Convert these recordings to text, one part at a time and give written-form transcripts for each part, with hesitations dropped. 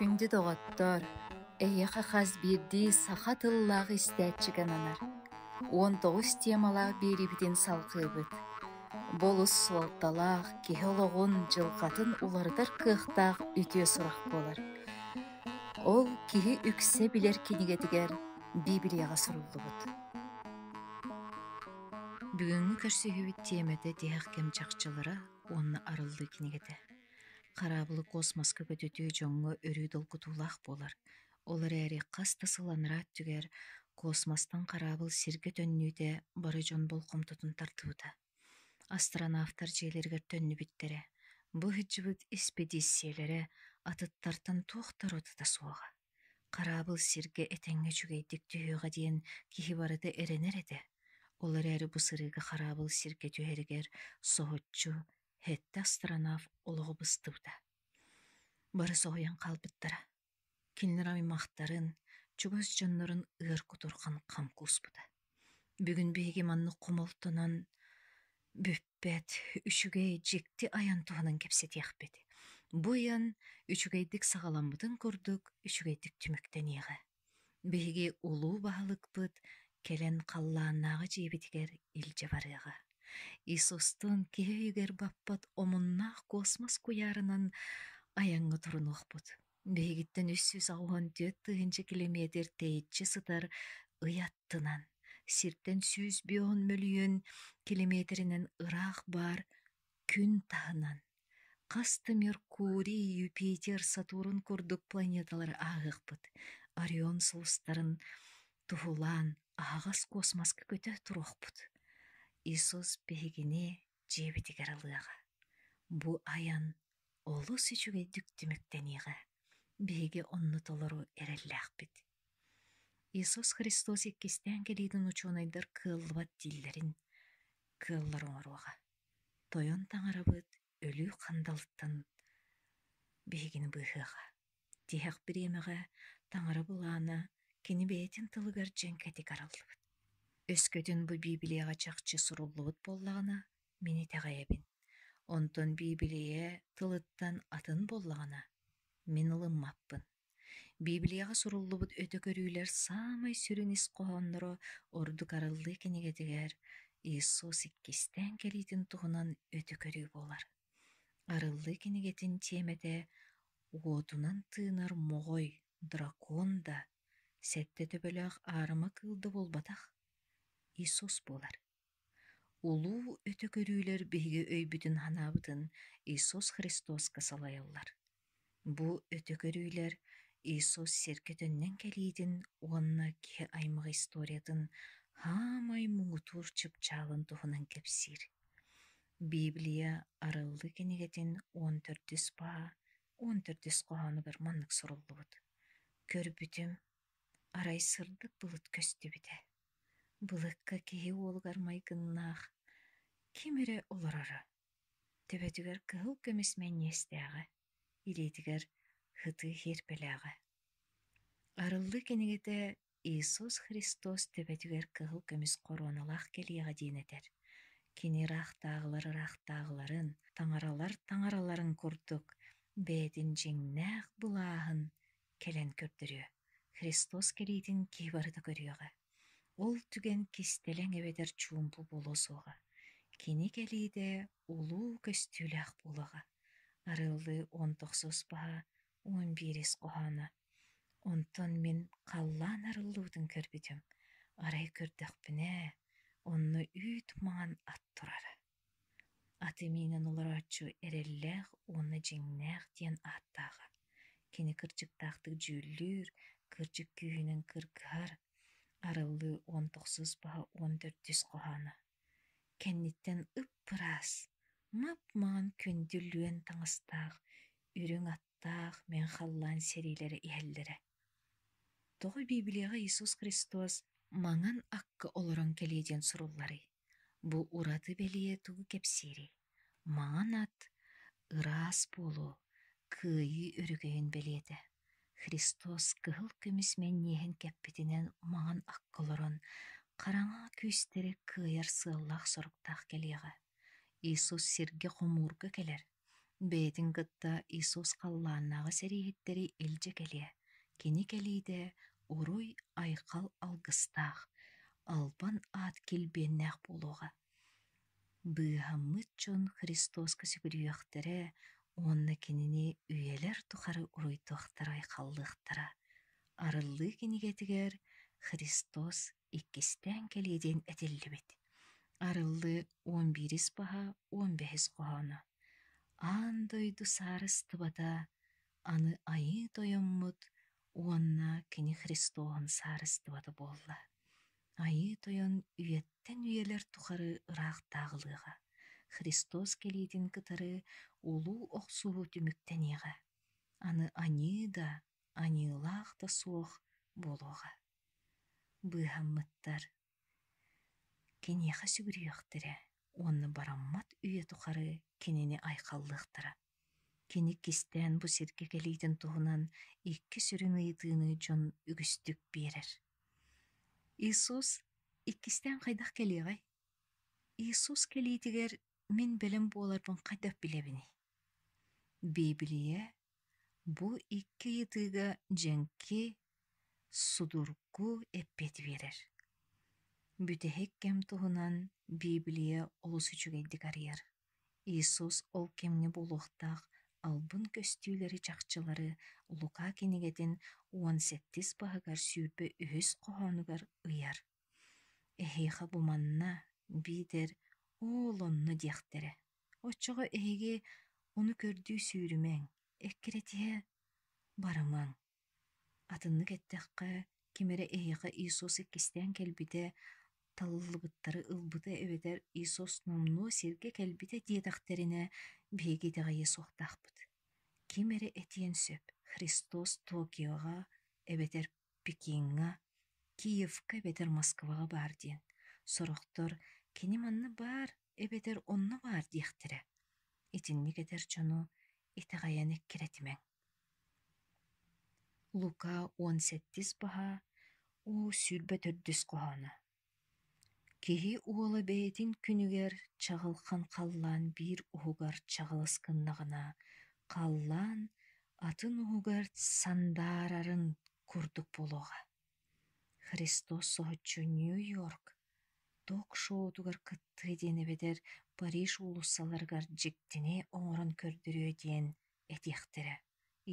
Күндү доҕоттоор, эһиэхэ хас биирдии саха тыллаах истээччигэ ананар 19 темалаах биэриибитин салҕыыбыт. Бу олус суолталаах, киһи олоҕун, дьылҕатын уларытар кыахтаах үтүө сурах буолар. Ол киһи үксэ билэр кинигэтигэр Библияҕа суруллубут. Бүгүҥҥү көрсүһүүбүт тиэмэтэ тиһэх кэм чахчылара уонна арыллыы кинигэтэ. Хараабылы космоска көтүтүү дьоҥҥо өрүү долгутуулаах буолар. Ол эрээри хас да сыл анараа өттүгэр космостан хараабыл сиргэ төннүүтэ бары дьон болҕомтотун тардыбыта. Астронавтар дьиэлэригэр төннүбүттэрэ. Бу сылдьыбыт испэдииссийэлэрэ атыттартан туох да уратыта суоҕа. Хараабыл сиргэ этэҥҥэ үчүгэйдик түһүөҕэ диэн киһи барыта эрэнэр этэ. Ол эрээри бу сырыыга хараабыл сиргэ түһэригэр соһуччу сэттэ астронавт олоҕо быстыбыта. Бары соһуйан хаалбыттара. Кинилэр аймахтарын, чугас дьоннорун ыар кутурҕан хам кууспута. Бүгүн биһиги маннык хомолтонон бүппэт, үчүгэй, дьикти айан туһунан кэпсэтиэхпит. Бу айан үчүгэйдик саҕаламмытын курдук үчүгэйдик түмүктэниэҕэ. Биһиги улуу баһылыкпыт кэлэн халлааннааҕы дьиэбитигэр илдьэ барыаҕа. Иисустуун киһи өйүгэр баппат омуннаах космос куйаарынан айаҥҥа турунуохпут. Биһигиттэн 384 тыһыынча килэмиэтир тэйиччи сытар ый аттынан, сиртэн 150 мөлүйүөн килэмиэтиринэн ыраах баар күн таһынан, хас да Меркурий, Юпитер, Сатурн курдук планеталары ааһыахпыт, Орион сулустарын туһулаан аһаҕас космоска көтө туруохпут. Иисус биһигини дьиэбитигэр ылыаҕа. Бу айан олус үчүгэйдик түмүктэниэҕэ. Биһиги онно толору эрэллээхпит. Иисус Христос иккистээн кэлиитин учуонайдар кыаллыбат дииллэрин кыаллар оҥоруоҕа. Тойон Таҥарабыт өлүү хандалтан биһигини быыһыаҕа. Тиһэх бириэмэҕэ Таҥара былаана кини бэйэтин тылыгар дьэҥкэтик арыллыбыт. Өскөтүн бу Библияҕа чахчы суруллубут буоллаҕына, мин итэҕэйэбин. Онтон Биибилийэ тылыттан атын буоллаҕына, мин ылыммаппын. Библияҕа суруллубут өтө көрүүлэр саамай сүрүн ис хоһоонноро ордук арыллыы кинигэтигэр Иисус иккистээн кэлиитин туһунан өтө көрүү буолар. Арыллыы кинигэтин тиэмэтэ уотунан тыынар моҕой, дракон да, сэттэ төбөлөөх аарыма кыыл да буолбатах, Иисус буолар. Улуу өтө көрүүлэр биһиги өйбүтүн-санаабытын Иисус Христоска салайаллар. Бу өтө көрүүлэр Иисус сиргэ төннөн кэлиитин уонна киһи аймах историятын саамай муҥутуур чыпчаалын туһунан кэпсиир. Библия Арыллыы кинигэтин 14-үс баһа 14-үс хоһоонугар маннык суруллубут: «Көрбүтүм, арай сырдык былыт көстүбүтэ. Былыкка киһи уолугар майгыннаах ким эрэ олороро. Төбөтүгэр кыһыл көмүс мэнньиэстээҕэ, илиитигэр сытыы сиэрпэлээҕэ. Арыллыы кинигэтэ Иисус Христос төбөтүгэр кыһыл көмүс хоруоналаах кэлиэҕэ диэн этэр. Кини ыраахтааҕылар ыраахтааҕыларын, таҥаралар таҥараларын курдук бэйэтин дьиҥнээх былааһын кэлэн көрдөрүө. Христос кэлиитин киһи барыта көрүөҕэ. Ол түгэн кистэлэҥ эбэтэр чуумпу буолуо суоҕа. Кини кэлиитэ улуу көстүүлээх буолуоҕа. Арыллыы 19 баһа 11 хоһооно. Онтон мин халлаан арыллыбытын көрбүтүм. Арай көрдөхпүнэ, онно үүт маҥан ат турара. Аты миинэн олорооччу эрэллээх уонна дьиҥнээх диэн ааттааҕа. Кини кырдьыктаахтык дьүүллүүр, кырдьык күүһүнэн кыргыһар, арыллыы 19 баһа 14 хоһооно. Кэнниттэн ып-ыраас, мап-маҥан күндү лүөн таҥастаах, үрүҥ аттаах мэҥ халлаан сэриилэрэ иһэллэрэ. Тоҕо Библияҕа Иисус Христос маҥан акка олорон кэлиэ диэн сурулларый? Бу ураты бэлиэ тугу кэпсиирий? Маҥан ат ыраас буолуо, кыайыы өрөгөйүн бэлиэтэ. Христос кыһыл көмүс мэнньиэһин кэппитинэн маҥан акка олорон, хараҥа күүстэри кыайар сыаллаах-соруктаах кэлиэҕэ. Иисус сиргэ хомуурга кэлэр. Бэйэтин кытта Иисус халлааннааҕы сэрииһиттэри илдьэ кэлиэ. Кини кэлиитэ уруй-айхал алгыстаах, албан аат килбиэннээх буолуоҕа. Быыһаммыт дьон Христоска сүгүрүйүөхтэрэ уонна кинини үйэлэр тухары уруйдуохтара-айхаллыахтара. Арыллыы кинигэтигэр Христос иккистээн кэлиэ диэн этиллибит. Арыллыы уон биирис баһа уон бэһис хоһооно. Аан дойду саарыстыбата аны Айыы Тойоммут уонна кини Христоһун саарыстыбата буолла. Айыы Тойон үйэттэн үйэлэр тухары ыраахтааҕылыаҕа, Христос кэлиитин кытары улуу охсуһуу түмүктэниэҕэ, аны аньыы да, аньыылаах да суох буолуоҕа. Быыһаммыттар киниэхэ сүгүрүйүөхтэрэ уонна бараммат үйэ тухары кинини айхаллыахтара. Кини кистээн бу сиргэ кэлиитин туһунан икки сүрүн ыйытыыны дьон үгүстүк биэрэр. Иисус иккистээн хайдах кэлиэҕэй? Иисус кэлиитигэр мин бэлэм буоларбын хайдах билэбиний? Биибилийэ бу икки ыйытыыга дьэҥки, судургу эппиэти биэрэр. Бүтэһик кэм туһунан Биибилийэ олус үчүгэйдик арыйар. Иисус ол кэмҥэ буолуохтаах албын көстүүлэри чахчылары Лука кинигэтин уон сэттис баһыгар сүүрбэ үһүс хоһоонугар ыйар: «Эһиэхэ бу манна биитэр оол онно диэхтэрэ, оччоҕо эһиги ону көрдүү сүүрүмэҥ, эккирэтиһэ барымаҥ». Атыннык эттэххэ, ким эрэ эһиэхэ Иисус иккистээн кэлбитэ, талыллыбыттары ылбыта эбэтэр Иисус номнуо сиргэ кэлбитэ диэтэхтэринэ, биһиги итэҕэйиэ суохтаахпыт. Ким эрэ этиэн сөп, Христос Токиоҕа эбэтэр Пекиҥҥа, Киевка эбэтэр Москваҕа баар диэн. Сорохтор кини манна баар эбэтэр онно баар диэхтэрэ. Итинник этэр дьону итэҕэйэн эккирэтимэҥ. Лука уон сэттис баһа, уу сүүрбэ төрдүс хоһооно. Киһи уола бэйэтин күнүгэр чаҕылхан халлаан биир уһугар чаҕылыс гыннаҕына, халлаан атын уһугар сандаарарын курдук буолуоҕа. Христос соһуччу Нью-Йорк ток-шоутугар кыттыа диэн эбэтэр Париж уулуссаларыгар дьиктини оҥорон көрдөрүө диэн этиэхтэрэ: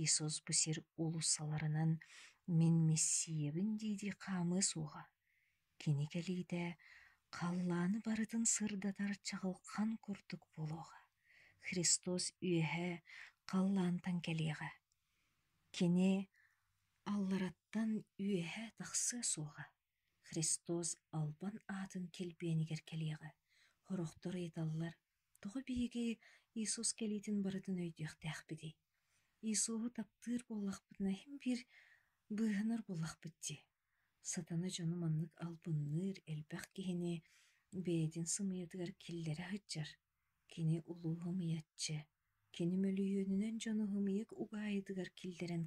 Иисус бу сир уулуссаларынан «Мин Мессиябын» дии-дии хаамыа суоҕа. Кини кэлиитэ халлааны барытын сырдатар чаҕылхан курдук буолуоҕа. Христос үөһэ халлаантан кэлиэҕэ. Кини аллараттан үөһэ тахсыа суоҕа. Христос албан аатын килбиэнигэр кэлиэҕэ. Сорохтор ыйыталлар: Тоҕо биһиги Иисус кэлиитин барытын өйдүөхтээхпитий? Иисуһу таптыыр буоллахпытына иһин биир быыһанар буоллахпыт дии. Сатана дьону маннык албынныыр элбэх киһини бэйэтин сымыйатыгар киллэрэ сылдьар. Кини улуу ымыйаччы, кини мөлүйүөнүнэн дьону ымыйык угаайытыгар киллэрэн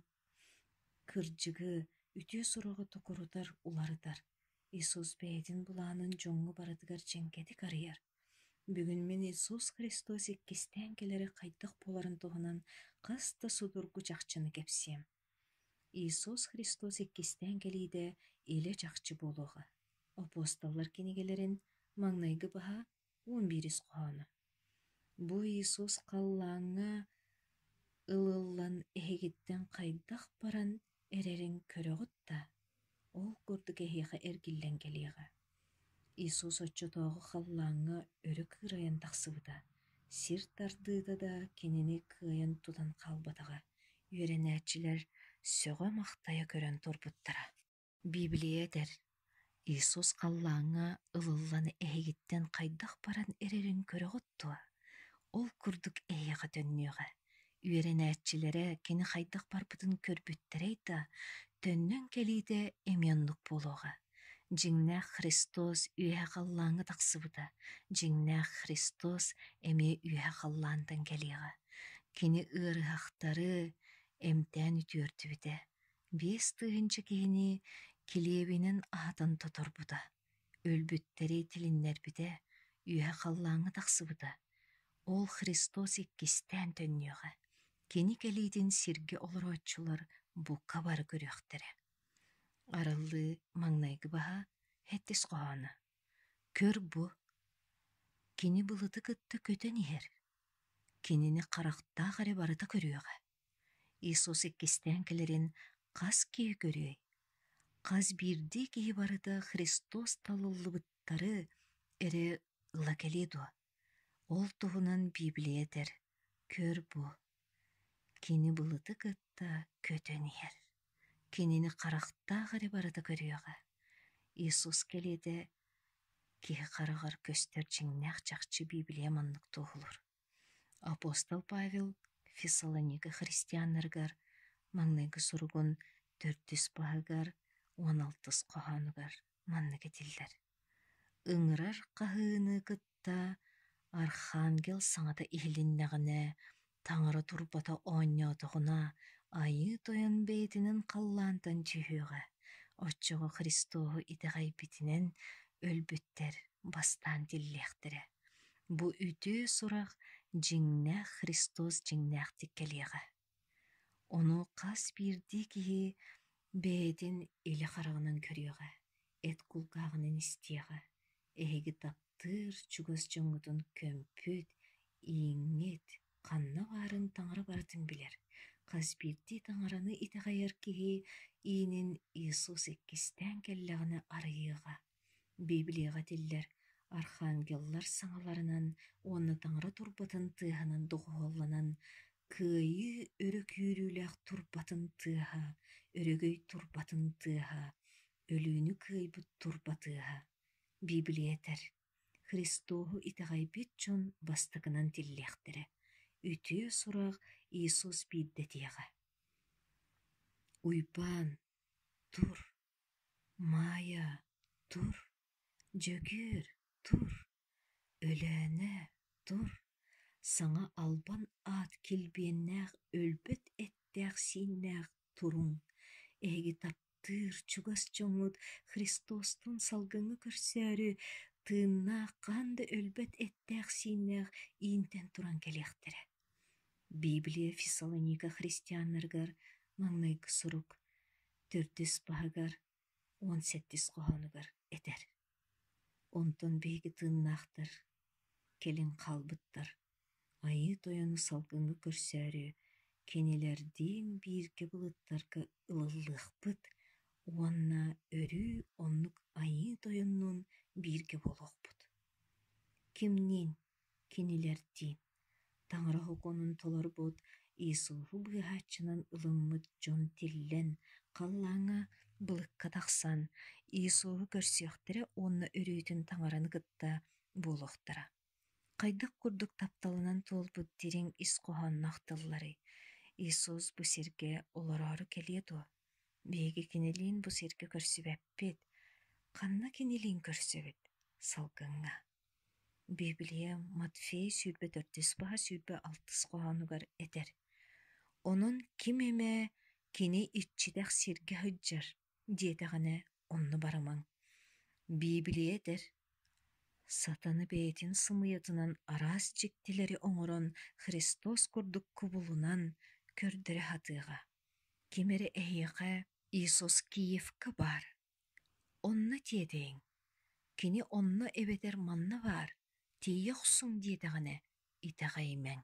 кырдьыгы, үтүө сураҕы токурутар, уларытар. Иисус бэйэтин былаанын дьоҥҥо барытыгар дьэҥкэтик арыйар. Бүгүн мин Иисус Христос иккистээн кэлэрэ хайдах буоларын туһунан хас да судургу чахчыны кэпсиэм. Иисус Христос иккистээн кэлиитэ илэ-чахчы буолуоҕа. Апостоллар кинигэлэрин маҥнайгы баһа уон биирис хоһооно. Бу Иисус халлааҥҥа ылыллан эһигиттэн хайдах баран эрэрин көрөҕүт да, ол курдук эһиэхэ эргиллэн кэлиэҕэ. Иисус оччотооҕу халлааҥҥа өрө кыырайан тахсыбыта, сир тардыыта да кинини кыайан тутан хаалбатаҕа, үөрэнээччилэр сөҕө-махтайа көрөн турбуттара. Библия этэр: Иисус халлааҥҥа ылыллан эһигиттэн хайдах баран эрэрин көрөҕүт дуо? Ол курдук эһиэхэ төннүөҕэ. Үөрэнээччилэрэ кини хайдах барбытын көрбүттэрэй да, төннөн кэлиитэ эмиэ оннук буолуоҕа. Дьиҥнээх Христос үөһэ халлааҥҥа тахсыбыта, дьиҥнээх Христос эмиэ үөһэ халлаантан кэлиэҕэ. Кини ыарыһахтары эмтээн үтүөрдүбүтэ, биэс тыһыынча киһини килиэбинэн аһатан тоторбута, өлбүттэри тилиннэрбитэ, үөһэ халлааҥҥа тахсыбыта. Ол Христос иккистээн төннүөҕэ, кини кэлиитин сиргэ олорооччулар бука бары көрүөхтэрэ. Арыллыы маҥнайгы баһа сэттис хоһооно. Көр бу, кини былыты кытта көтөн иһэр. Кинини харахтаах эрэ барыта көрүөҕэ. Иисус иккистээн кэлэрин хас киһи көрүөй? Хас биирдии киһи барыта Христос талыллыбыттары эрэ ыла кэлиэ дуо? Ол туһунан Библия этэр: «Көр бу, кини былыты кытта көтөн иһэр, кинини харахтаах эрэ барыта көрүөҕэ». Иисус кэлиэтэ киһи хараҕар көстөр дьиҥнээх чахчы Библия маннык туоһулуур. Апостол Павел Фессалоника христианнарыгар маҥнайгы суругун төрдүс баһыгар 16 хоһоонугар маннык этиллэр: «Ыҥырар хаһыыны кытта архангел саҥата иһилиннэҕинэ, таҥара турбата оонньоотоҕуна, Айыы Тойон бэйэтинэн халлаантан түһүөҕэ, оччоҕо Христоһу итэҕэйбитинэн өлбүттэр бастаан тиллиэхтэрэ. Бу үтүө сурах дьиҥнээх Христос дьиҥнээхтик кэлиэҕэ. Ону хас биирдии киһи бэйэтин илэ хараҕынан көрүөҕэ, эт кулгааҕынан истиэҕэ, эһиги таптыыр чугас дьоҥҥутун көмпүт, ииҥҥит ханна баарын таҥара барытын билэр. Хас биирдии таҥараны итэҕэйэр киһи иинин Иисус иккистээн кэллэҕинэ арыйыаҕа. Библияҕа этиллэр архангеллар саҥаларынан уонна таҥара турбатын тыаһынан доҕуһуолланан Кыайыы өрө күүрүүлээх турбатын тыаһа, өрөгөй турбатын тыаһа, өлүүнү кыайбыт турба тыаһа. Библия этэр: Христоһу итэҕэйбит дьон бастакынан тиллиэхтэрэ, үтүө сурах Иисус биирдэ этиэҕэ: «Уйбаан, тур, Маайа, тур, Дьөгүөр, тур, Өлөөнө, тур, саҥа албан аат килбиэннээх өлбөт эттээх-сииннээх туруҥ, эһиги таптыыр чугас дьоҥҥут Христостуун салгыҥҥа көрсөөрү тыыннаах хаһан да өлбөт эттээх-сииннээх иинтэн туран кэлиэхтэрэ. Библия Фессалоника христианнарыгар маҥнайгы сурук төрдүс баһыгар 17 хоһоонугар этэр. Онтон биһиги тыыннаахтар, кэлин хаалбыттар, Айыы Тойону салгыҥҥа көрсөөрү, кинилэрдиин бииргэ былыттарга ылыллыахпыт уонна өрүү оннук Айыы Тойоннуун бииргэ буолуохпут. Кимниин, кинилэрдиин Таҥара сокуонун толорбут Иисуһу быыһааччынан ылыммыт дьон тиллэн, халлааҥҥа былыкка тахсан, Иисуһу көрсүөхтэрэ уонна өрүүтүн Таҥараны кытта буолуохтара. Хайдах курдук тапталынан туолбут дириҥ ис хоһоонноох тылларый? Иисус бу сиргэ олороору кэлиэ дуо? Биһиги кинилиин бу сиргэ көрсүбэппит. Ханна кинилиин көрсөбүт? Салгыҥҥа. Библия Матфей 24 баһа 26 хоһоонугар этэр: «Онон ким эмэ кини иччитэх сиргэ сылдьар диэтэҕинэ, онно барымаҥ». Библия этэр: «Сатана бэйэтин сымыйатынан араас дьиктилэри оҥорон Христос курдук кубулунан көрдөрө сатыаҕа. Ким эрэ эһиэхэ Иисус Киевка баар, Онно тиэтэйиҥ, кини онно эбэтэр манна баар, тиийэ охсуҥ диэтэҕинэ, итэҕэйимэҥ.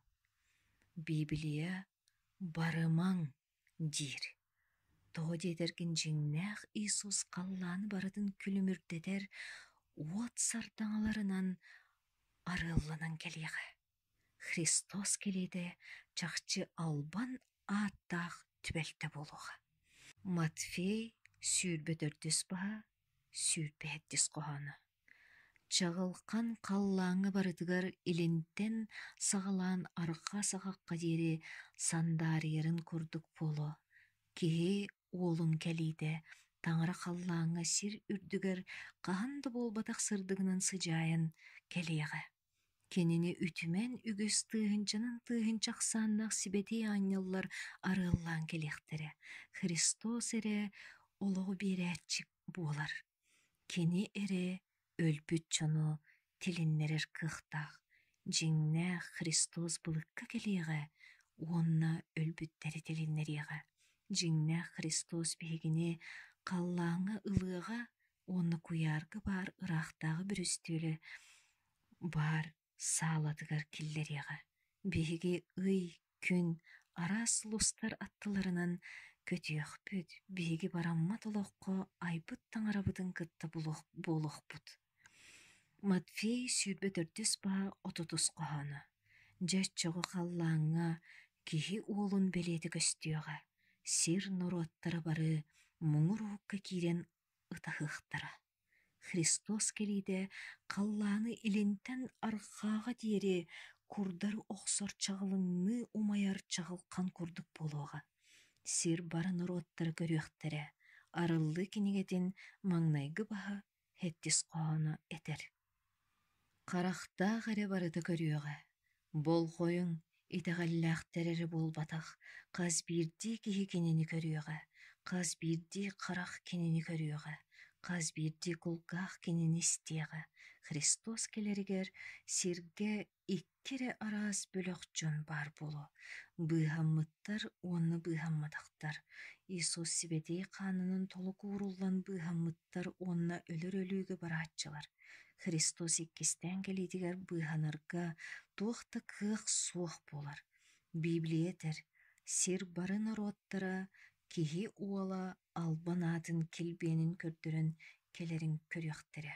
Библия «Барымаҥ» диир. Тоҕо диэтэргин дьиҥнээх Иисус халлааны барытын күлүмүрдэтэр уот сардаҥаларынан арыалланан кэлиэҕэ. Христос кэлиитэ чахчы албан ааттаах түбэлтэ буолуоҕа. Матфей 24 баһа, 27 хоһооно. Чаҕылхан халлааҥҥа барытыгар илинтэн саҕалаан арҕаа саҕахха диэри сандаарыйарын курдук буолуо. Киһи уолун кэлиитэ таҥара халлааҥҥа сир үрдүгэр хаһан да буолбатах сырдыгынан сыдьаайан кэлиэҕэ. Кинини үтүмэн үгүс тыһыынчанан тыһыынча ахсааннаах сибэтиэй аанньаллар арыаллаан кэлиэхтэрэ. Христос эрэ олоҕу биэрээччи буолар. Кини эрэ өлбүт дьону тилиннэрэр кыахтаах. Дьиҥнээх Христос былыкка кэлиэҕэ уонна өлбүттэри тилиннэриэҕэ. Дьиҥнээх Христос биһигини халлааҥҥа ылыаҕа уонна куйаарга баар ыраахтааҕы бүрүстүөлэ баар саалатыгар киллэриэҕэ. Биһиги ый, күн араас сулустар аттыларынан көтүөхпүт, биһиги бараммат олоххо айбыт таҥарабытын кытта буолуохпут. Матфей 24 баа 30 хоһооно. Дьэ оччоҕо халлааҥҥа киһи уолун бэлиэтэ көстүөҕэ, сир норуоттара бары муҥур уһукка киирэн ытаһыахтара. Христос кэлиитэ халлааны илинтэн арҕааҕа диэри курдары охсор чаҕылыҥныы умайар чаҕылхан курдук буолуоҕа. Сир бары норуоттара көрүөхтэрэ, арыллыы кинигэтин маҥнайгы баһа сэттис хоһооно этэр. Харахтаах эрэ барыта көрүөҕэ, болҕойуҥ, итэҕэллээхтэр эрэ буолбатах, хас биирдии киһи кинини көрүөҕэ, хас биирдии харах кинини көрүөҕэ, хас биирдии кулгаах кинини истиэҕэ. Христос кэлэригэр сиргэ икки эрэ араас бөлөх дьон баар буолуо: быыһаммыттар уонна быыһамматахтар. Иисус сибэтиэй хаанынан толук ууруллан быыһаммыттар уонна өлөр өлүүгэ барааччылар. Христос иккистээн кэлиитигэр быыһанарга туох да кыах суох буолар. Библия этэр: «Сир бары норуоттара киһи уола албан аатын килбиэнин көрдөрөн кэлэрин көрүөхтэрэ».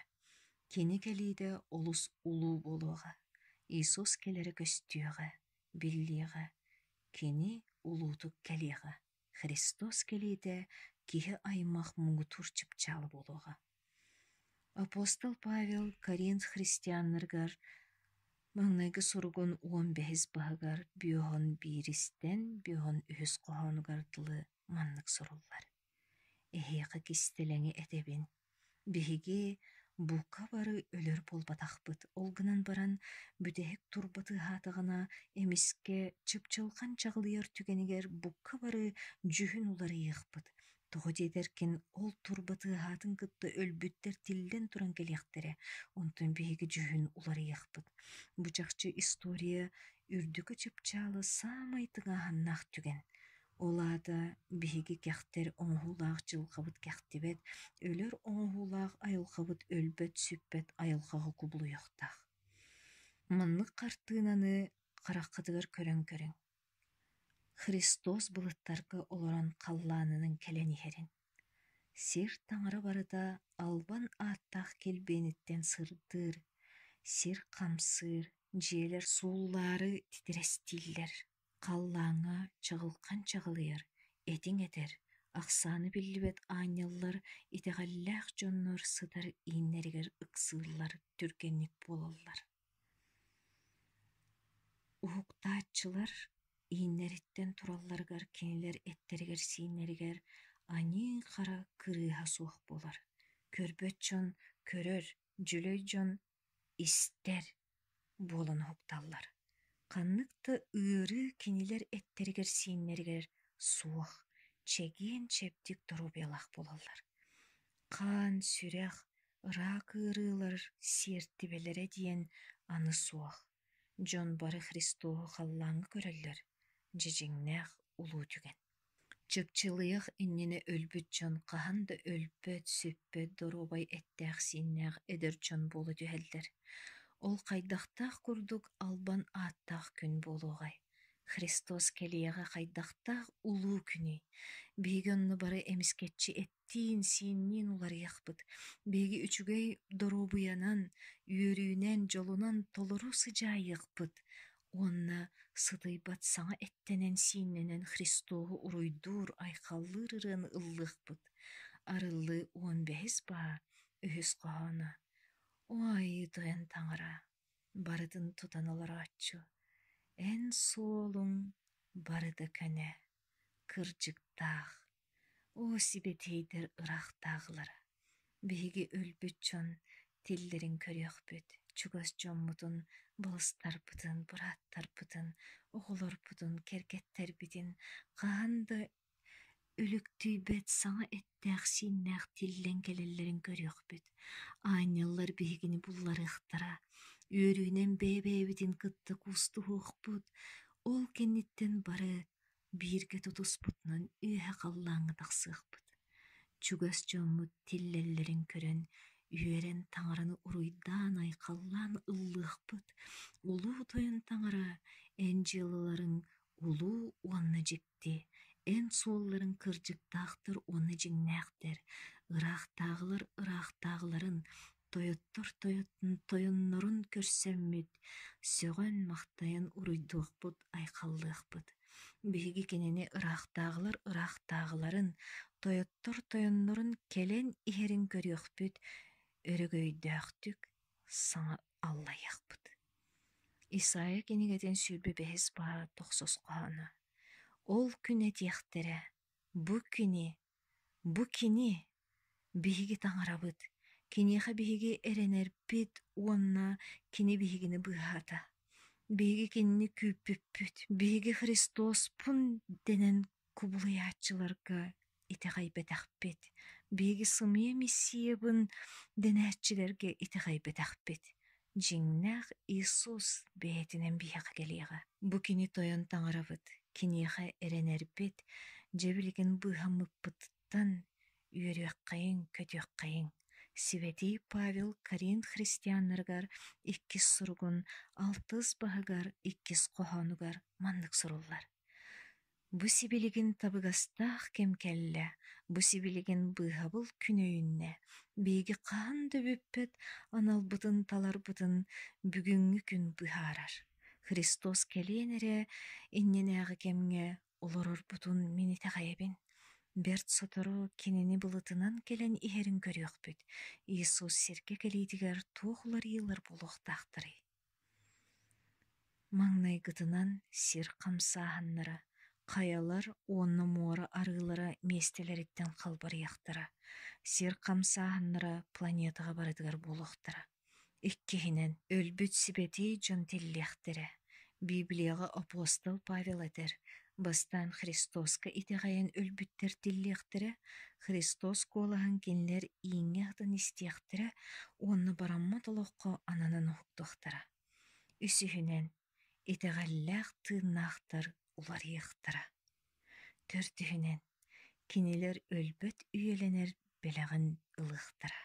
Кини кэлиитэ олус улуу буолуоҕа, Иисус кэлэрэ көстүөҕэ, биллиэҕэ, Кини улуутук кэлиэҕэ, Христос кэлиитэ киһи аймах муҥутуур чыпчаала буолуоҕа. Апостол Павел Коринф христианнарыгар маҥнайгы суругун 15 баһыгар бүөһүн бииристэн бүөһүн үһүс хоһоонугар дылы маннык суруллар: «Эһиэхэ кистэлэҥи этэбин, Биһиги бука бары өлөр буолбатахпыт, ол гынан баран бүтэһик турба тыаһаатаҕына, эмискэ чыпчылҕан чаҕылыйар түгэнигэр бука бары дьүһүн уларыйыахпыт. Тоҕо диэтэркин, ол турба тыаһаатын кытта өлбүттэр тиллэн туран кэлиэхтэрэ, онтон биһиги дьүһүн уларыйыахпыт. Бу чахчы история үрдүкү чыпчаала саамай тыҥааһыннаах түгэн. Ол аата биһиги кэхтэр оҥоһуулаах дьылҕабыт кэхтибэт, өлөр оҥоһуулаах айылҕабыт өлбөт-сүппэт айылҕаҕа кубулуйуохтаах. Маннык хартыынаны хараххытыгар көрөн көрүҥ. Христос былыттарга олорон халлаанынан кэлэн иһэрин. Сир таҥара барыта албан ааттаах килбиэниттэн сырдыыр, сир хамсыыр, дьиэлэр сууллаары титирэстииллэр. Халлааҥҥа чаҕылхан чаҕылыйар, этиҥ этэр, ахсаана биллибэт аанньаллар итэҕэллээх дьоннор сытар ииннэригэр ыксыыллар, түргэнник буолаллар. Уһуктааччылар ииннэриттэн туралларыгар кинилэр эттэригэр-сииннэригэр аньыы-хара кырыыһа суох буолар. Көрбөт дьон көрөр, дьүлэй дьон истэр буолан уһукталлар. Ханнык да ыарыы кинилэр эттэригэр-сииннэригэр суох, чэгиэн-чэбдик доруобуйалаах буолаллар. Хаан, сүрэх, ыраак ыарыылар сиэртибэлэрэ диэн аны суох. Дьон бары Христоһу халлааҥҥа көрөллөр, дьидьиҥнээх улуу түгэн. Чыпчылыйах иннинэ өлбүт дьон хаһан да өлбөт, сүппэт доруобай эттээх-сииннээх эдэр дьон буола түһэллэр. Ол хайдахтаах курдук албан ааттаах күн буолуоҕай? Христос кэлиэҕэ хайдахтаах улуу күнүй? Биһиги онно бары эмискэччи эттиин-сиинниин уларыйахпыт. Биһиги үчүгэй доруобуйанан, үөрүүнэн, дьолунан толору сыдьаайыахпыт уонна сытыйбат саҥа эттэнэн-сииннэнэн Христоһу уруйдуур, айхаллыыр ырыаны ыллыахпыт. Арыллыы 15 баа үһүс хоһооно. О айыы тойон таҥара, барытын тутан олорооччу, эн суолуҥ барыта көнө, кырдьыктаах, оо сибэтиэйдэр ыраахтааҕылара, биһиги өлбүт дьон тиллэрин көрүөхпүт, чугас дьоммутун, балыстарбытын, бырааттарбытын, оҕолорбутун, кэргэттэрбитин хаһан да өлүктүйбэт саҥа эттээх-сииннээх тиллэн кэлэллэрин көрүөхпүт, аанньаллар биһигини булларыахтара, Үөрүүнэн бэйэ-бэйэбитин кытта куустуһуохпут, ол кэнниттэн бары бииргэ тутуспутунан үөһэ халлааҥҥа тахсыахпыт. Чугас дьоммут тиллэллэрин көрөн, үөрэн таҥараны уруйдаан-айхаллаан ыллыахпыт. Улуу Тойон Таҥара, эн дьыалаларыҥ улуу уонна дьикти, эн суолларыҥ кырдьыктаахтар уонна дьиҥнээхтэр, ыраахтааҕылар ыраахтааҕыларын, тойоттор тойоннорун көрсөммүт, сөҕөн-махтайан уруйдуохпут, айхаллыахпыт. Биһиги кинини ыраахтааҕылар ыраахтааҕыларын, тойоттор тойоннорун кэлэн иһэрин көрүөхпүт, өрөгөйдөөхтүк саҥа аллайыахпыт. Исайя кинигэтин 25 баһа тохсус хоһооно. Ол күн этиэхтэрэ: «Бу күни, бу кини биһиги таҥарабыт, киниэхэ биһиги эрэнэрбит уонна кини биһигини быыһаата. Биһиги кинини күүппүппүт, биһиги Христоспун дэнэн кубулуйааччыларга итэҕэйбэтэхпит, биһиги сымыйа Мессиябын дэнээччилэргэ итэҕэйбэтэхпит. Дьиҥнээх Иисус бэйэтинэн биһиэхэ кэлиэҕэ. Бу кини Тойон Таҥарабыт, киниэхэ эрэнэрбит, дьэ билигин быыһаммыппытыттан үөрүөххэйиҥ, көтүөххэйиҥ. Сибэтий Павел Коринф христианнарыгар иккис суругун алтыс баһыгар иккис хоһоонугар маннык суруллар: Бу сибилигин табыгастаах кэм кэллэ, бу сибилигин быыһабыл күн өйүннэ, биһиги хаһан да бүппэт аналбытын таларбытын бүгүҥҥү күн быһаарар. Христос кэлиэн эрэ иннинээҕи кэмҥэ олорорбутун мин итэҕэйэбин. Бэрт сотору кинини былытынан кэлэн иһэрин көрүөхпүт. Иисус сиргэ кэлиитигэр туох уларыйыылар буолуохтаахтарый? Маҥнайгытынан сир хамсааһыннара, хайалар уонна муора арыылара миэстэлэриттэн халбарыйыахтара, сир хамсааһыннара планетаҕа барытыгар буолуохтара. Иккиһинэн, өлбүт сибэтиэй дьон тиллиэхтэрэ. Библияҕа апостол Павел этэр: «Бастаан Христоска итэҕэйэн өлбүттэр тиллиэхтэрэ, Христос куолаһын кинилэр ииҥҥэ атын истиэхтэрэ уонна бараммат олоххо ананан уһуктуохтара. Үсүһүнэн, итэҕэллээх тыыннаахтар уларыйыахтара. Төрдүһүнэн, кинилэр өлбөт үйэлэнэр бэлэҕин ылыахтара.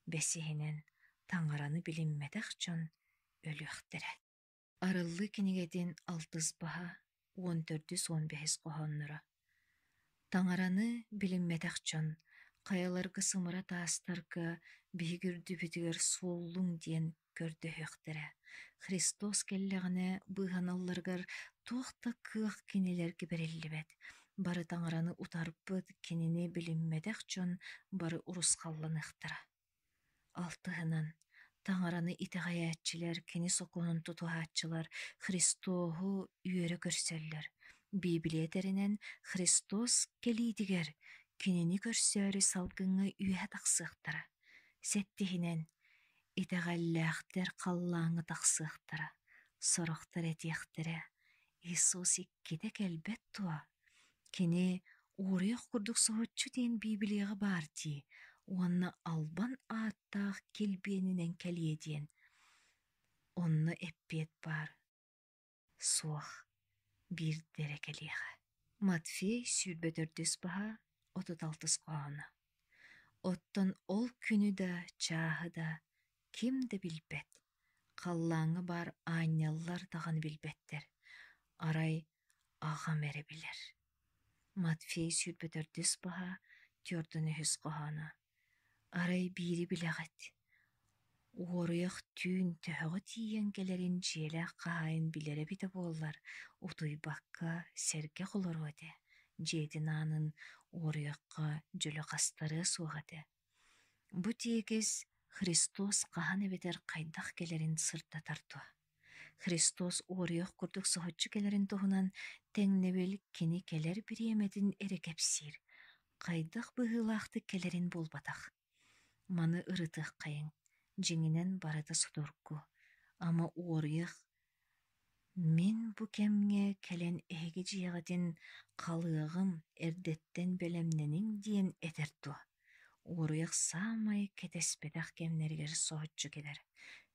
Бэсиһинэн, таҥараны билиммэтэх дьон өлүөхтэрэ. Арыллыы кинигэтин алтыс баһа 14-15 хоһоонноро. Таҥараны билиммэтэх дьон хайаларга сымара таастарга биһиги үрдүбүтүгэр суоллуҥ диэн көрдөһүөхтэрэ. Христос кэллэҕинэ быыһаналларыгар туох да кыах кинилэргэ бэриллибэт. Бары таҥараны утарбыт, кинини билиммэтэх дьон бары урусхалланыахтара. Алтыһынан, таҥараны итэҕэйээччилэр, кини сокуонун тутуһааччылар Христоһу үөрэ көрсөллөр. Библия этэринэн, Христос кэлиитигэр кинини көрсөөрү салгыҥҥа үөһэ тахсыахтара. Сэттиһинэн, итэҕэллээхтэр халлааҥҥа тахсыахтара, сорохтор этиэхтэрэ: «Иисус иккитэ кэлбэт дуо? Кини уоруйах курдук соһуччу диэн Библияҕа баар дии уонна албан ааттаах килбиэнинэн кэлиэ диэн. Онно эппиэт баар: суох, биирдэ эрэ кэлиэҕэ. Матфей 24 баһа 36 хоһооно. Оттон ол күнү да, чааһы да ким да билбэт, халлааҥҥа баар аанньаллар даҕаны билбэттэр, арай аҕам эрэ билэр. Матфей 24 баһа 43 хоһооно. Арай биири билэҕит, уоруйах түүн төһөҕө тиийэн кэлэрин дьиэлээх хаһаайын билэрэ эбитэ буоллар, утуйбакка сэргэх олоруо этэ, дьиэтин аанын уоруйахха дьөлө хастарыа суох этэ. Бу тиэкис Христос хаһан эбэтэр хайдах кэлэрин сырдатар дуо? Христос уоруйах курдук соһуччу кэлэрин туһунан тэҥнэбил кини кэлэр бириэмэтин эрэ кэпсиир, хайдах быһыылаахтык кэлэрин буолбатах. Маны ырытыаххайыҥ, дьиҥинэн барыта судургу, ама уоруйах мин бу кэмҥэ кэлэн эһиги дьиэҕитин халыаҕым, эрдэттэн бэлэмнэниҥ диэн этэр дуо? Уоруйах саамай кэтэспэтэх кэмнэригэр соһуччу кэлэр.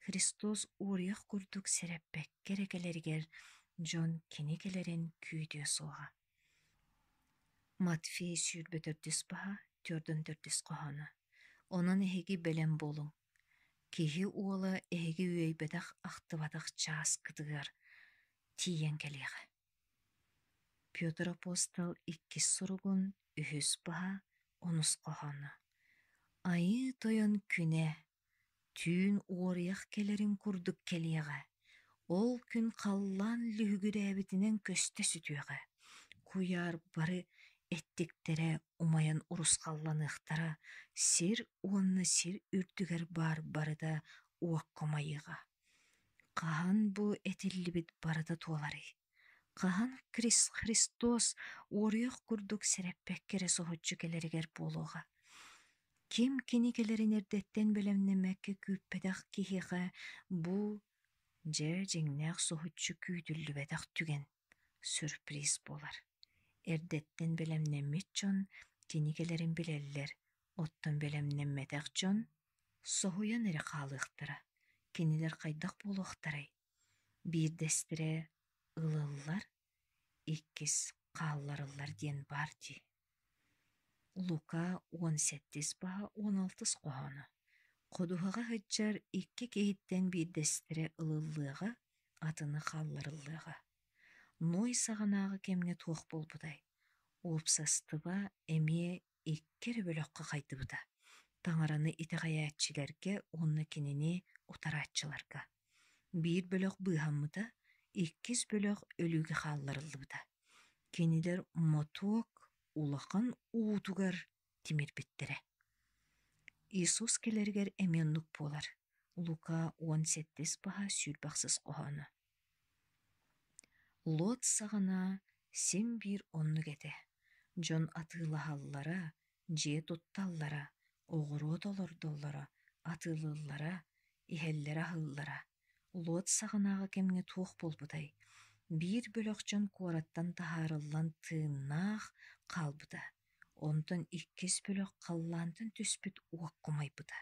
Христос уоруйах курдук сэрэппэккэ эрэ кэлэригэр дьон кини кэлэрин күүтүө суоҕа. Матфей 24 баһа, 44 хоһооно. Онон эһиги бэлэм буолуҥ. Киһи уола эһиги үөйбэтэх-ахтыбатах чааскытыгар тиийэн кэлиэҕэ. Петр апостол иккис суругун үһүс баһа, онус хоһооно. Айыы Тойон күнэ түүн уоруйах кэлэрин курдук кэлиэҕэ, ол күн халлаан лүһүгүрээбитинэн көстө сүтүөҕэ, куйаар бары эттиктэрэ умайан урусхалланыахтара, сир уонна сир үрдүгэр баар барыта уокка умайыаҕа. Хаһан бу этиллибит барыта туоларый? Хаһан Христос уоруйах курдук сэрэппэккэ эрэ соһуччу кэлэригэр буолуоҕа. Ким кини кэлэрин эрдэттэн бэлэмнэммэккэ күүппэтэх киһиэхэ бу дьэ дьиҥнээх соһуччу күүтүллүбэтэх түгэн, сюрприз буолар. Эрдэттэн бэлэмнэммит дьон кини кэлэрин билэллэр, оттон бэлэмнэммэтэх дьон соһуйан эрэ хаалыахтара. Кинилэр хайдах буолуохтарай? Биирдэстэрэ ылыллар, иккис хаалларыллар диэн баар дии. Лука 17 баһа 16 хоһооно. Ходуһаҕа сылдьар икки киһиттэн биирдэстэрэ ылыллыаҕа, атыны хаалларыллыаҕа. Ной саҕанааҕы кэмҥэ туох буолбутай? Уопсастыба эмиэ икки эрэ бөлөххө хайдыбыта: таҥараны итэҕэйээччилэргэ уонна кинини утарааччыларга. Биир бөлөх быыһаммыта, иккис бөлөх өлүүгэ хаалларыллыбыта. Кинилэр мотуок улахан уутугар тимирбиттэрэ. Иисус кэлэригэр эмиэ оннук буолар. Лука 17 баһа 28 хоһооно. Лот саҕана син биир оннук этэ: дьон атыылаһаллара, дьиэ тутталлара, оҕуруот олордоллоро, атыылыыллара, иһэллэрэ-аһыыллара. Лот саҕанааҕы кэмҥэ туох буолбутай? Биир бөлөх дьон куораттан таһаарыллан тыыннаах хаалбыта, онтон иккис бөлөх халлаантан түспүт уокка умайбыта.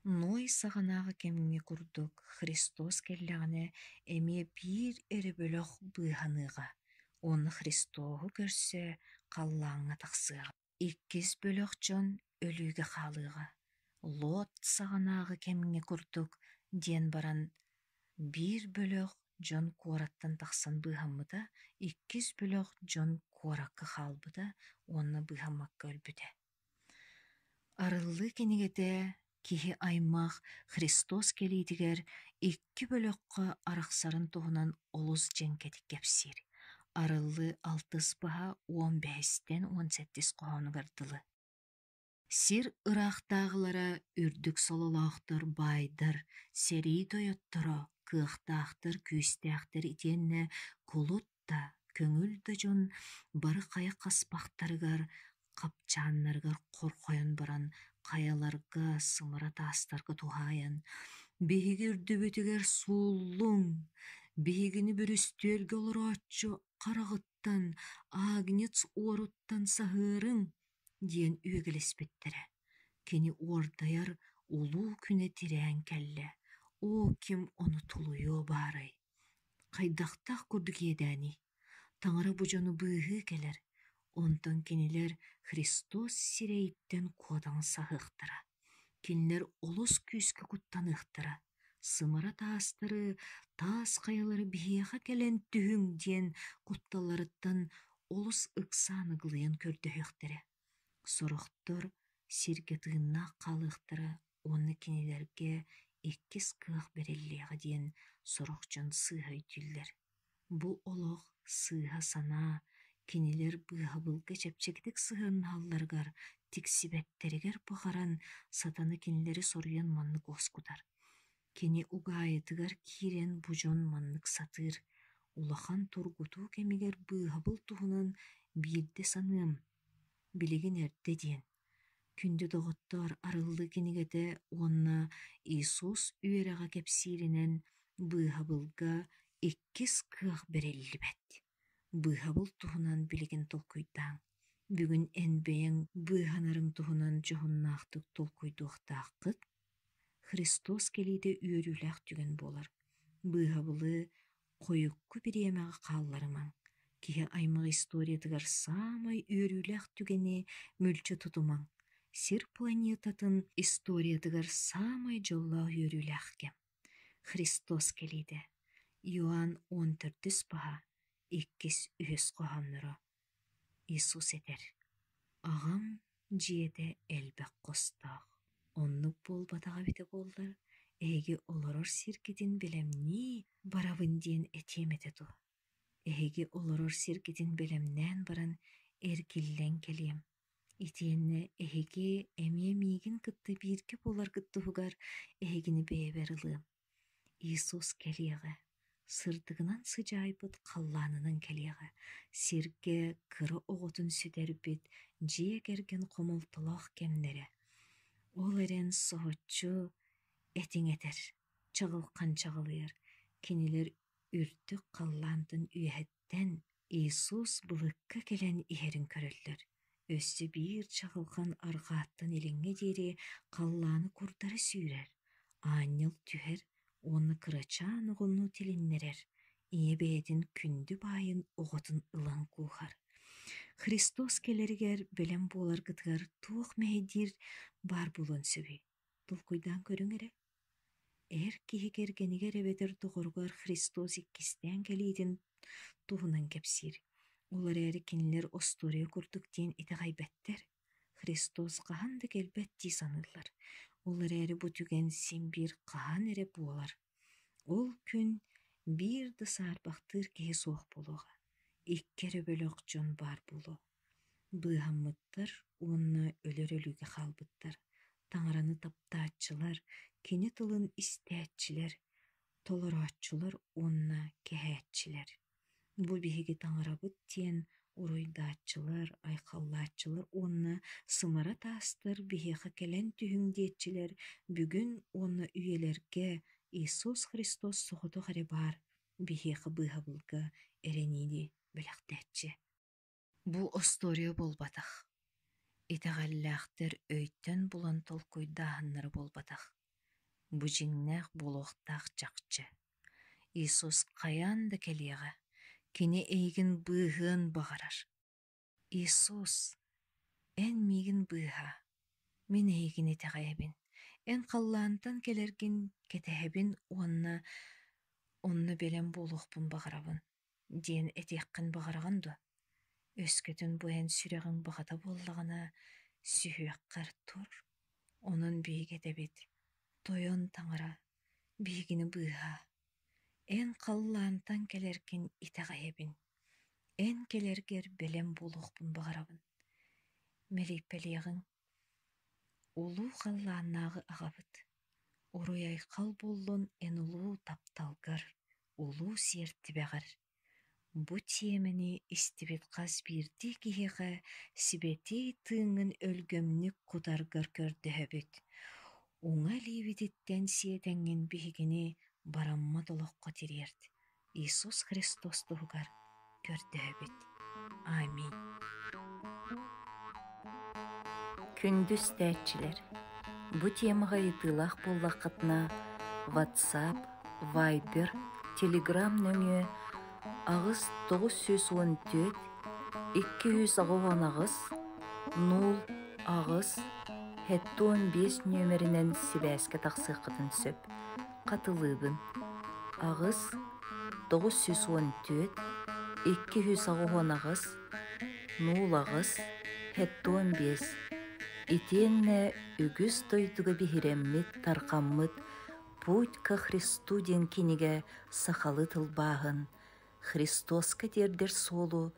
Ной саҕанааҕы кэмҥэ курдук Христос кэллэҕинэ эмиэ биир эрэ бөлөх быыһаныаҕа уонна Христоһу көрсө халлааҥҥа тахсыаҕа. Иккис бөлөх дьон өлүүгэ хаалыаҕа. Лот саҕанааҕы кэмҥэ курдук диэн баран биир бөлөх дьон куораттан тахсан быыһаммыта, иккис бөлөх дьон куоракка хаалбыта уонна быыһаммакка өлбүтэ. Арыллыы кинигэтэ киһи аймах Христос кэлиитигэр икки бөлөххө арахсарын туһунан олус дьэҥкэтик кэпсиир. Арыллыы алтыс баһа 15-тэн 17 хоһоонугар дылы. Сир ыраахтааҕылара үрдүк сололоохтор баайдар, сэрии тойотторо, кыахтаахтар, күүстээхтэр итиэннэ кулут да, көҥүл да дьон бары хайа хаспахтарыгар, хапчааннарыгар хорхойон баран хайаларга, сымара таастарга туһаайан: «Биһиги үрдүбүтүгэр сууллуҥ, биһигини бүрүстүөлгэ олорооччу хараҕыттан, агнец уоруттан саһыарыҥ!» диэн үөгэлэспиттэрэ. Кини уордайар улуу күнэ тирээн кэллэ, оо, ким ону тулуйуо баарай? Хайдахтаах курдук иэдээний? Таҥара бу дьону быыһыы кэлэр, онтон кинилэр Христос сирэйиттэн куотан саһыахтара. Кинилэр олус күүскэ куттаныахтара, сымара таастары, таас хайалары биһиэхэ кэлэн түһүҥ диэн кутталларыттан олус ыксаан ыгылыйан көрдөһүөхтэрэ. Сорохтор сиргэ тыыннаах хаалыахтара уонна кинилэргэ иккис кыах бэриллиэҕэ диэн сорох дьон сыыһа өйдүүллэр. Бу олох сыыһа санаа кинилэр быыһабылга чэпчэкитик сыһыаннаһалларыгар, тиксибэттэригэр баҕаран, сатана кинилэри соруйан маннык уоскутар. Кини угаайытыгар киирэн бу дьон маннык сатыыр, улахан тургутуу кэмигэр быыһабыл туһунан биирдэ саныам, билигин эрдэ диэн. Күндү доҕоттоор, арыллыы кинигэтэ уонна Иисус үөрэҕэ кэпсииринэн быыһабылга иккис кыах бэриллибэт. Быыһабыл туһунан билигин толкуйдааҥ. Бүгүн эн бэйэҥ быыһанарыҥ туһунан дьоһуннаахтык толкуйдуохтааххыт. Христос кэлиитэ үөрүүлээх түгэн буолар. Быыһабылы хойукку бириэмэҕэ хаалларымаҥ. Киһи аймах историятыгар саамай үөрүүлээх түгэни мүлчү тутумаҥ. Сир планетатын историятыгар саамай дьоллоох үөрүүлээх кэм. Христос кэлиитэ. Иоанн уон төрдүс баһа, иккис үһүс хоһоонноро. Иисус этэр: «Аҕам дьиэтэ элбэх хостоох, оннук буолбатаҕа эбитэ буоллар, эһиги олорор сиргитин бэлэмнии барабын диэн этиэм этэ дуо? Эһиги олорор сиргитин бэлэмнээн баран эргиллэн кэлиэм. Итиэннэ эһиги эмиэ миигин кытта бииргэ буоларгыт туһугар эһигини бэйэбэр ылыам. Иисус кэлиэҕэ, сырдыгынан сыдьаайбыт халлаанынан кэлиэҕэ, сиргэ кыра оҕотун сүтэрбит дьиэ кэргэн хомолтолоох кэмнэрэ. Ол эрэн соһуччу этиҥ этэр, чаҕылхан чаҕылыйар, кинилэр үрдүк халлаантан үөһэттэн Иисус былыкка кэлэн иһэрин көрөллөр. Өссө биир чаҕылҕан арҕааттан илиҥҥэ диэри халлааны курдары сүүрэр, аанньал түһэр уонна кырачаан оҕону тилиннэрэр, ийэ бэйэтин күндү баайын оҕотун ылан кууһар. Христос кэлэригэр бэлэм буоларгытыгар туох мэһэйдиир баар буолуон сөбүй? Толкуйдаан көрүҥ эрэ. Эр киһи кэргэнигэр эбэтэр доҕоругар Христос иккистээн кэлиитин туһунан кэпсиир. Ол эрээри кинилэр остуоруйа курдук диэн итэҕэйбэттэр. Христос хаһан да кэлбэт дии саныыллар. Ол эрээри бу түгэн син биир хаһан эрэ буолар. Ол күн биир да саарбахтыыр киһи суох буолуоҕа. Икки эрэ бөлөх дьон баар буолуо. Быыһаммыттар уонна өлөр өлүүгэ хаалбыттар, таҥараны таптааччылар, кини тылын истээччилэр, толорооччулар уонна кэһээччилэр. Бу биһиги таҥарабыт диэн уруйдааччылар, айхаллааччылар уонна сымара таастар биһиэхэ кэлэн түһүҥ диэччилэр бүгүн уонна үйэлэргэ Иисус Христос соҕотох эрэ баар биһиэхэ быыһабылга эрэниини бэлэхтээччи. Бу остуоруйа буолбатах, итэҕэллээхтэр өйтөн булан толкуйдааһыннара буолбатах, бу дьиҥнээх буолуохтаах чахчы. Иисус хайаан да кэлиэҕэ, кини эйигин быыһыан баҕарар. Иисус, эн миигин быыһаа, мин эйигин итэҕэйэбин, эн халлаантан кэлэргин кэтэһэбин уонна онно бэлэм буолуохпун баҕарабын диэн этиэххин баҕараҕын дуо? Өскөтүн бу эн сүрэҕиҥ баҕата буоллаҕына, сүһүөххэр тур, онон биһиги этэбит: Тойон Таҥара, биһигини быыһаа. Эн халлаантан кэлэргин итэҕэйэбин, эн кэлэргэр бэлэм буолуохпун баҕарабын. Мэлийпэлиэҕиҥ, улуу халлааннааҕы аҕабыт, уруй-айхал буоллун эн улуу тапталгар, улуу сиэртибэҕэр. Бу тиэмэни истибит хас биирдии киһиэхэ сибэтиэй тыыҥҥын өлгөмнүк кутаргар көрдөһөбүт. Уҥа илиибититтэн сиэтэҥҥин биһигини бараммат олоххо тириэрт. Иисус Христос туһугар көрдөһөбүт. Аминь. Күндү истээччилэр, бу темаҕа ыйытыылаах буоллаххытына WhatsApp, Viber, Telegram нөҥүө 8 914 288 0 8 75 нүөмэринэн сибээскэ тахсыаххытын сөп. Хатылыыбын: 8 914 288 08 75 Итиэннэ үгүс дойдуга биһирэммит, тарҕаммыт «Путь ко Христу» диэн кинигэ сахалыы тылбааһын «Христоска тиэрдэр суолу»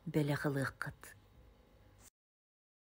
бэлэх ылыаххыт.